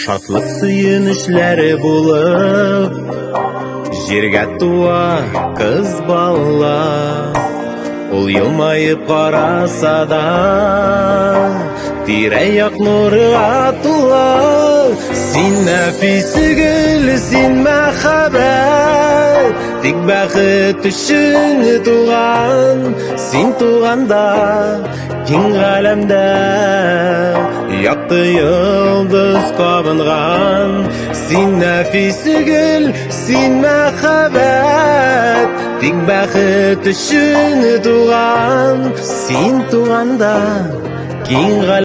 Шатлык сөенечләре булып, җиргә туа кыз бала. Ул елмаеп караса да, тирә-як нурга тула. Син нәфис гөл, син мәхәббәт, тик бәхет өчен туган. Син туганда киң галәмдә якты йолдыз кабынган. Син нәфис гөл, син мәхәббәт, тик бәхет өчен туган. Син туганда киң галәмдә.